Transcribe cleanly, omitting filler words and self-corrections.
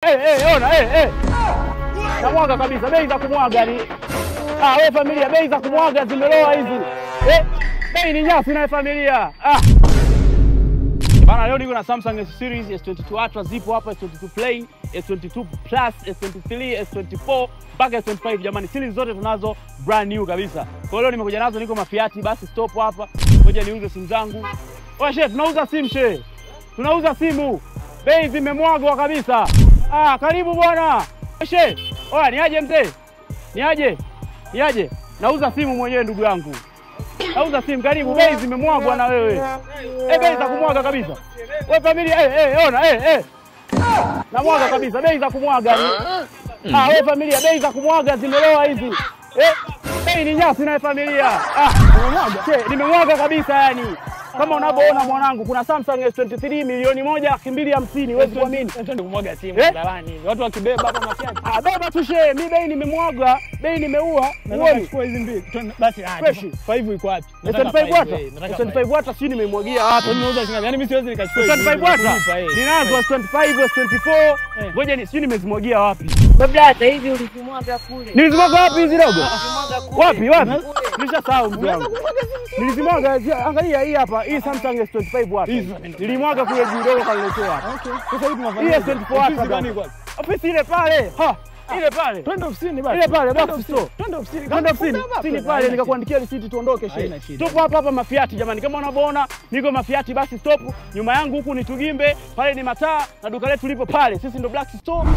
Ona. Namwaga kabisa, bei za kumwaga ni. Ah, wewe familia, bei za kumwaga zimeloa hizi. Bei ni nyasi na familia. Ah. Bana, leo niko na Samsung S series, S22 Ultra zipo hapa, S22 Play, S22 Plus, S23, S24 mpaka S25 jamani, series zote tunazo brand new kabisa. Kwa hiyo leo nimekuja nazo, niko Mafiati, basi stop hapa. Ngoja niuze simu zangu. Oya shehe, tunauza simu shehe. Tunauza simu. Bei zimemwagwa kabisa. Ah, karibu bwana. Shehe, oya niaje mzee? Niaje? Niaje? Nauza simu mwenyewe ndugu yangu. Nauza simu, karibu, bei zimemwagwa na wewe. Bei za kumwaga kabisa. Wewe familia, ona, Namwaga kabisa, bei za kumwaga ni. Ah, wewe familia, bei za kumwaga zimeloa hizi. Bei ni nyasi na familia. Ah, nimemwaga. Nimemwaga kabisa yani. Kama unavyoona mwanangu, kuna Samsung S23 1,250,000, huwezi kuamini. Twende kumwaga simu hadharani hivi. Watu wakibeba hapa Mafiati. Ah, beba tu shehe, mimi bei nimemwaga, bei nimeua. Uone chukua hizi mbili. Basi 5 iko wapi? S25 water. S25 water sijui nimemwagia wapi. Unauza shilingi ngapi? Yaani mimi siwezi nikachukua hizi. S25 water. Ninazo S25, S24. Ngoja ni sijui nimezimwagia wapi. Babla, hizi ulizimwaga kule. Nilizimwaga wapi hizi dogo? Wapi wapi? Nilishasahau mzee wangu. Nilizimwaga, angalia hii hapa, hii Samsung S25 wapi? Nilimwaga kule juu dogo kaniletea hapa. Okay. Sasa hivi tunafanya hii S24 wapi? Ofisi ile pale. Ha, ile pale. Twende ofisini basi. Ile pale box store. Twende ofisini. Twende ofisini. Ofisini pale nikakuandikia receipt tuondoke shehe. Tupo hapa hapa Mafiati jamani. Kama unavyoona niko Mafiati basi stop. Nyuma yangu huku ni Tugimbe, pale ni mataa na duka letu lipo pale. Sisi ndo Black Store.